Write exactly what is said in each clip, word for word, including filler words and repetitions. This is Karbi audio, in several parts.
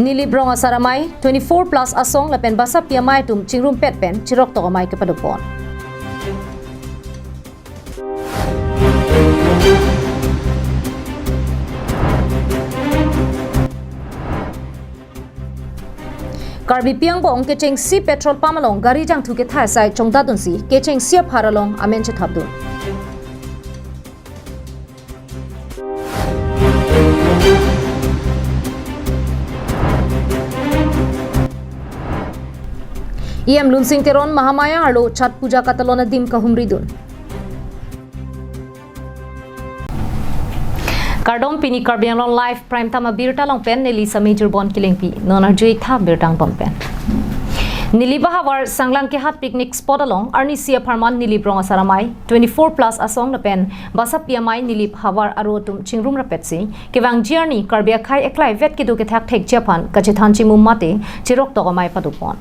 Nilip Rong Asar Amei, twenty-four plus asong lapen basapi amei atum chingrumpet pen chiroktok amei kepadopon. Karbipi angbong kechengsi petrol pump along gari jangthu kethai asai chongdatdunsi kechengsi aphar along amen chethapdun. E M Lunsing Teron Mahamaya arlo Chhath Puja katalon adim kahumridun. Kardom, pini Karbi Anglong Live Prime Time abirta along pen neli Sami Jurbon Kilingpi. Non arju-ik tha birta angbong pen. Nilip ahavar Sanglang Kehat picnic spot along arnisi apharman Nilip Rong Asar Amei, twenty-four plus asong lapen basapi amei Nilip havar aro atum chingrum rapetsi kevangji arni Karbi akhei eklaivet kedo kethak thekji aphan kachethan chimum mate chiroktok amei padopon.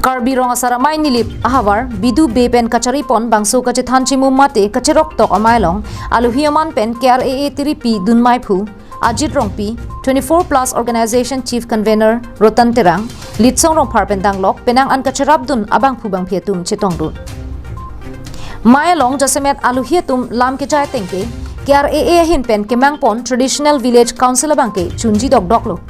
Karbi Rong Asar Amei Nilip ahavar Bidu Bey pen kacharipon bangso kachethan chimum mate kachiroktok amei along alohi aman pen K R A A tiripi dunmeiphu Ajit Rongpi, twenty-four plus organization chief convener Rotan Terang, Litsong Rongphar pen danglok penang an kacharapdun abangphu bangphi atum chetongdun. Mei along jasemet alohi atum lam kejai atengke K R A A ahin pen kemangpon traditional village council abangke chunji dokdoklo.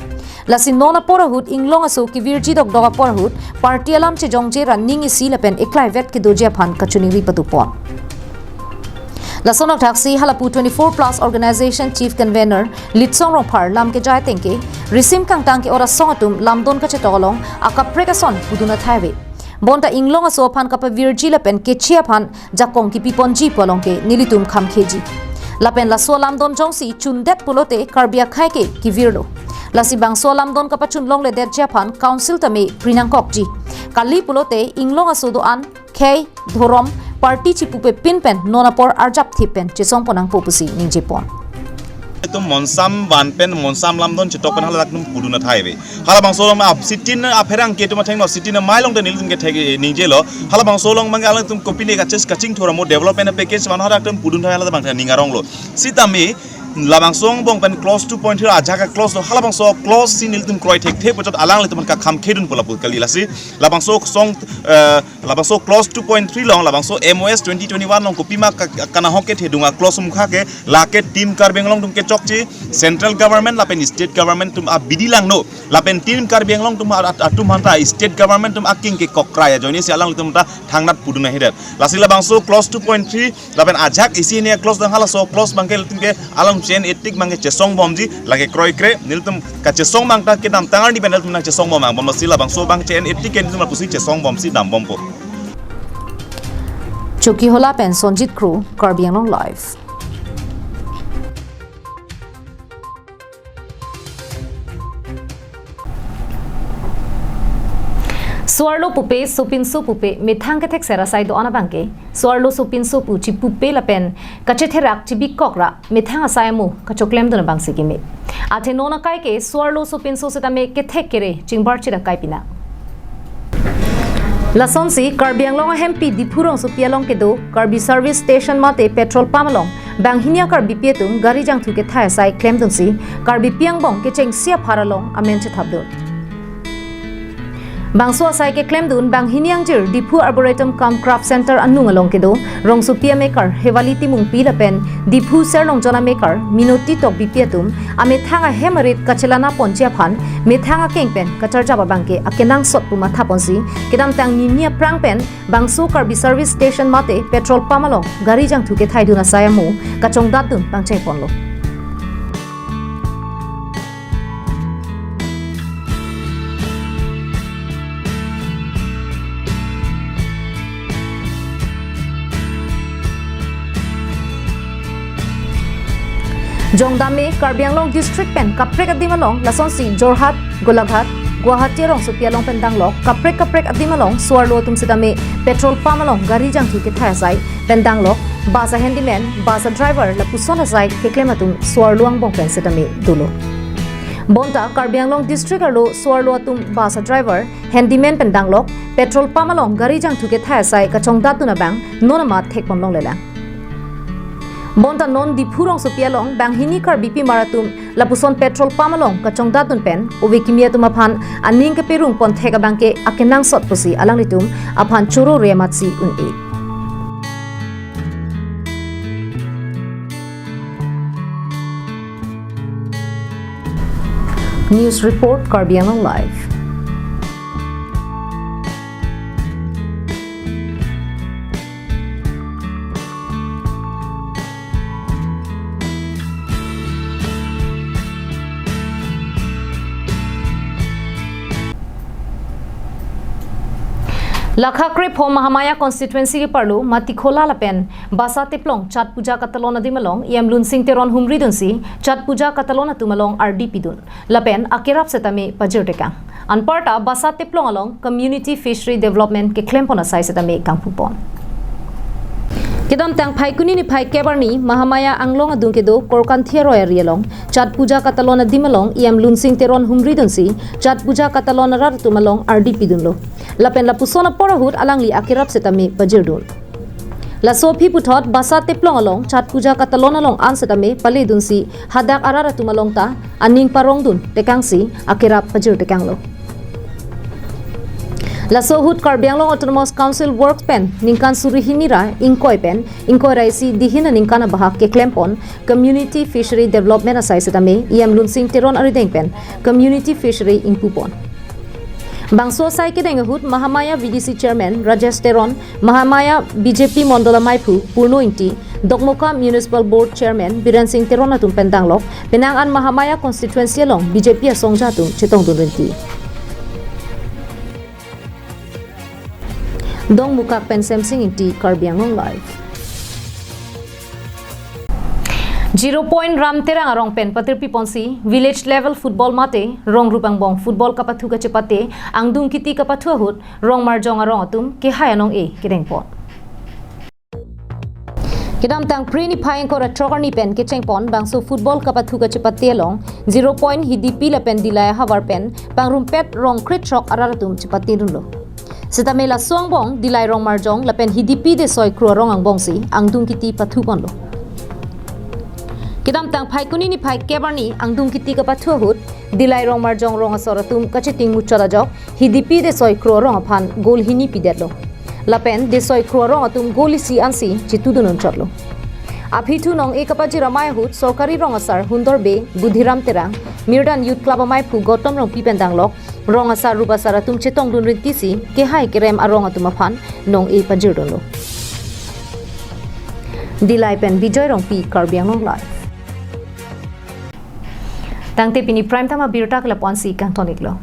Lasi non apor ahut inglong aso kevirji dokdok apor ahut party alam chejongje ra ning isi lapen eklaivet kedoji aphan kachiningri padopon. Lason akthaksi halapu twenty-four plus organization chief convener Litsong Rongphar lam kejai atengke risim kangtang ke-ot asong atum lamdon kachetok along akaprek ason pudun athai ave. Bonta inglong aso aphan kapavirji lapen keche aphan jakong kipiponji pu along ke nelitum khamkheji. Lapen laso alamdon jongsi chundet pulote Karbi akhei ke kevirlo. Lasi bangso alamdon kapachun longledetji aphan council tame pri nangkokji. Kali pulote inglong aso do-an khei, dhorom, party chipupe pin pen non apor arjapthip pen chesongpon nangpo pusi ningjepon. Itum monsam van pen monsam lamdon chetok pen hala atum pudun athai ave. Halabangso along ma ap sitin apherangke atum athengno sitin amei along te nelitum kethek ningjelo. Halabangso along abangke alangtum kopine kachis kachingthur amo development package van hala atum pudun athai hala abang ning aronglo. Sitame labangso angbong pen clause two point three ajak clause lo. Halabangso clause si nelitum kroi thekthe puchot alanglitum kakhamkhedun pu lapu kali lasi. Labangso song, eh, labangso clause two point three along, labangso M O S twenty twenty-one along kopima ka-, kanahok kethedung a clause mukha ke, lake Team Karbi Anglong atum kechokche, central government lapen state government atum abidi langno, lapen Team Karbi Anglong atum a-, at-, atum aphanta state government atum aking ke kokrai ajoine si alanglitum ta thangnat pudun ahidet. Lasi labangso clause two point three, lapen ajak isi ini clause dang halaso clause abangke nelitum ke alam J N eighty abangke chesongbomji, lake kroikre, nelitum kachesong abang ta kedamtang arni pen nelitum nangchesongbom angbom lasi labangso abang J N eighty ke nelitum lapusi chesongbomsi dambompo. Chokihola pen Sonjit Kro, Karbi Anglong Live. Soarlo pupe, sopinso pupe, methang kethekser asai do-an abangke, soarlo sopinso pu chipupe lapen kachetherak chibikok ra, methang asai amo kachoklemdun abangsi keme. Athe non akai ke soarlo sopinso setame kethek kere chingbarchit akai pina. Lasonsi Karbi Anglong ahempi Diphu rongsopi along kedo Karbi service station mate petrol pump along banghini a-Karbipi atum gari jangthu kethai asai klemdunsi Karbipi angbong kechengsi aphar along amen chethapdun. Bangso asai keklemdun banghini angjir Diphu Arboretum cum Craft Center anung along kedo rongsopi amekar Hewali Timungpi lapen Diphu Serlongjon amekar Minoti Tokbipi atum amethang ahem arit kachelang ponji aphan methang akeng pen kacharjap abangke akenangsot pu mathaponsi kedamtang nini aphrang pen bangso Karbi service station mate petrol pump along gari jangthu kethaidun asai amo kachongdatdun pangchengponlo. Jongdam me Karbi Anglong district pen kaprek adim along lasonsi Jorhat, Golaghat, Guwahati rongsopi along pen danglok kaprek kaprek adim along soarlo atum setame petrol pump along gari jangthu kethai asai pen danglok bus a-handyman, bus a-driver lapuson asai keklem atum soarlo angbong pen setame dolo. Bonta Karbi Anglong district arlo soarlo atum bus a-driver, handyman pen danglok petrol pump along gari jangthu kethai asai kachongdatdun abang non amat thekpon longlelang. Bonta non Diphu rongsopi along banghini Karbipi mar atum lapuson petrol pump along kachongdatdun pen ove kimi atum aphan aning keperung ponthek abangke akenangsot pusi alanglitum aphan choro re amatsi un-e. News report, Karbi Anglong Live. Lakha krepho Mahamaya constituency keparlo Matikhola lapen Basa Teplong Chhath Puja katalon adim along E M Lunsing Teron humridunsi Chhath Puja katalon atum along ardi pidun lapen akerap setame pajirtekang. Anparta Basa Teplong along Community Fishery Development keklempon asai setame kangpupon. Kedamtang Phaikuni niphai kep arni Mahamaya Anglong adung kedo Korkanthi aroi ari along Chhath Puja katalon adim along E M Lunsing Teron humridunsi Chhath Puja katalon arat atum along ardi pidunlo. Lapen lapuson apor ahut alangli akerap setame pajirdun. Laso aphi puthot Basa Teplong along Chhath Puja katalon along an setame paledunsi hadak arat atum along ta aning parongdun tekangsi akerap pajirtekanglo. Laso ahut Karbi Anglong Autonomous Council works pen ningkan suri hini ra ingkoi pen ingkoi ra isi dihin aningkan abahak keklempon Community Fishery Development asai setame E M Lunsing Teron arideng pen Community Fishery ingpupon. Bangso asai kedeng ahut Mahamaya V D C Chairman Rajesh Teron, Mahamaya B J P Mondol amaiphu Purno Ingti, Dokmoka Municipal Board Chairman Biren Singh Teron atum pen danglok penang an Mahamaya constituency along B J P asongja atum chetongdun rinti. Dongmukak pen Semsing Ingti, Karbi Anglong Live. Zero Point Ram Terang arong pen patirpi ponsi village level football mate rong rup angbong football kapathu kachepate angdung kiti kapathu ahut rong marjong arong atum kehai anong-e kedengpon. Kedamtang Phre niphai ingkoi ra throk arni pen kechengpon bangso football kapathu kachepate along Zero Point, Hidipi lapen Dillai ahavar pen pangrumpet rong krethrok arat atum chepatedunlo. Setame laso angbong Dillai rong marjong lapen Hidipi Desoi Kro arong angbongsi angdung kiti pathuponlo. Kedamtang Phaikuni niphai kep arni angdung kiti kapathu ahut Dillai rong marjong rong asor atum kacheting muchot ajok Hidipi Desoi Kro arong aphan goal hini pidetlo. Lapen Desoi Kro arong atum goal isi ansi chetudun unchotlo. Aphi thu nong-e kapajir amei ahut sorkari rong asar Hundor Bey, Budhiram Terang, Mirdan Youth Club amaiphu Gautam Rongpi pen danglok rong asar rup asar atum chetongdun rintisi kehai kerem arong atum aphan nong-e pajirdunlo. Dillai pen Bijoy Rongpi, Karbi Anglong Live. Tangte pini Prime Time abirta ke lapu-ansi kangton-iklo.